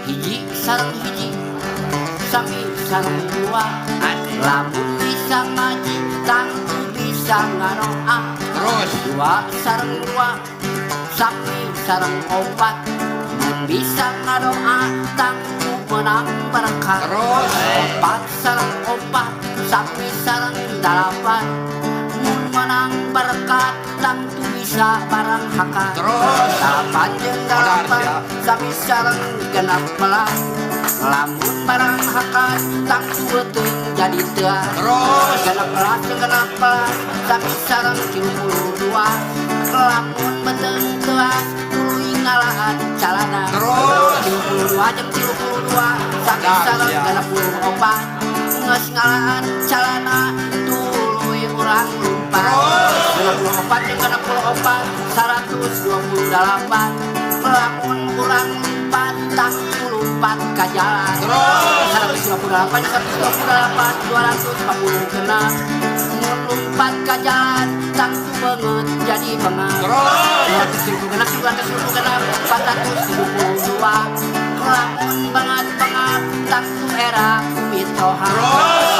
Hiji sareng hiji sami sareng dua. Lamun bisa ngaji, tangtu bisa ngadoa. Terus. Dua sareng dua sami sareng opat. Mun bisa ngadoa, tangtu menang berkat. Terus. Opat sareng opat sami sareng dalapan. Mun menang berkat, tangtu bisa barang hakat. Terus. Dalapan jeung Modar, dalapan siap. sami sareng 16. Lamun barang hakat, tangtu beuteung jadi teuas. Terus. 16 jeung 16 sami sareng 32. Lamun beuteung teuas, tuluy ngalaan calana. Terus. 32 jeung 32 sami Modar, sareng siap. 64. Geus ngalaan calana, tuluy urang lumpat. Terus. 64 jeung 64 128. Lamun urang lumpat, tangtu lumpat ka jalan. Terus. 128 128 246. Mun lumpat ka jalan, tangtu beungeut jadi bengat. Terus. 236 236 472. Lamun bangat-bangat, tangtu era ku mitoha. Terus.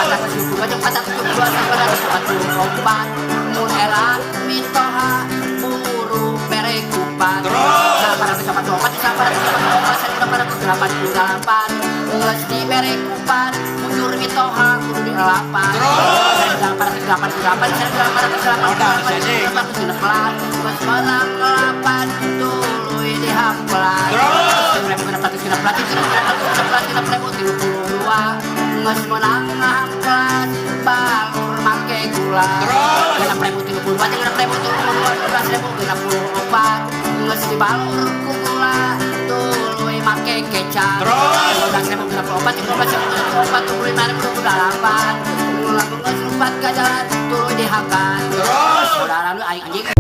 472 jeung 472 444. Mun era mitoha, buru bere kupat. Terus. 844 844 1888. Geus dibere kupat, bujur mitoha kudu dielapan. Terus. 888 888 816. Geus menang delapan, tuluy dihamplas. Terus. 1616 16 6032. Geus menang ngahamplas, balur make gula. Terus. 6032 jeung 6032 12.064. Geus dibalur ku gula, tuluy make kecap. Terus. 12.064 13.064 25.028. Lamun geus lumpat ka jalan, tuluy dihakan. Terus. Saudara nu aing anjing.